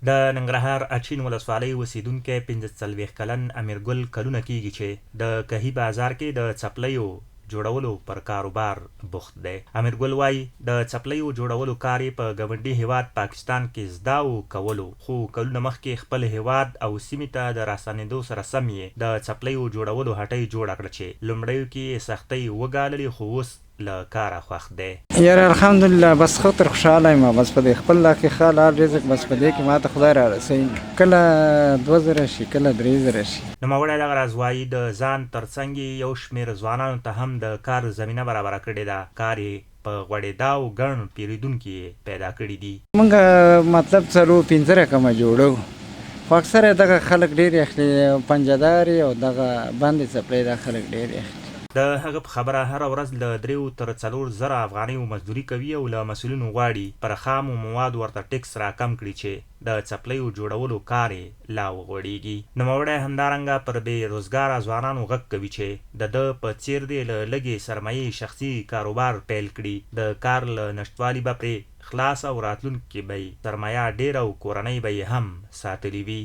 د ننګرهار اچین ولسوالۍ اوسېدونکی 45 کلن امیرګل کلونه کېږي چې د کهي بازار کې د څپلیو جوړولو پر کاروبار بوخت دی. امیرګل وايي، د څپلیو جوړولو کار یې په ګاونډي هېواد پاکستان کې زده او کولو، خو کلونه مخکې خپل هېواد او سیمې ته د راستنېدو سره سم یې د څپلیو جوړولو هټۍ جوړه کړه چې لومړیو کې یې سختۍ وګاللې خو اوس له کاره خوښ دی. یاره الحمدلله بس ښه تر خوشحاله یم، بس په دې خپل لاس کې ښه حلال رزق بس په دې کې ماته خدای را رسوي، کله 2000 شي کله 3000 شي. نوموړی دغه راز وايي، د ځان تر څنګ یې یو شمېر ځوانانو ته هم د کار زمینه برابره کړې ده، کار یې په غوړېدا او ګڼ پېرېدونکي یې پیدا کړي دي. موږ مطلب څلور پنځه رقمه جوړوو، خو اکثره دغه خلک ډېر اخلي، پنجه دارې او دغه بندې څپلۍ دا خلک ډېر اخلي. د هغه په خبره، هره ورځ له درېیو تر 4000 افغانیو مزدوري کوي او له مسؤلینو غواړي پر خامو موادو ورته ټکس راکم کړي چې د څپلیو جوړولو کار یې لا وغوړېږي. نوموړی همدارنګه پر بې روزګاره ځوانانو غږ کوي چې د ده په څېر دې له لږې سرمایې شخصي کاروبار پیل کړي، د کار له نشتوالي به پرې خلاص او راتلونکي کې به یې سرمایه ډېره او کورنۍ به یې هم ساتلې وي.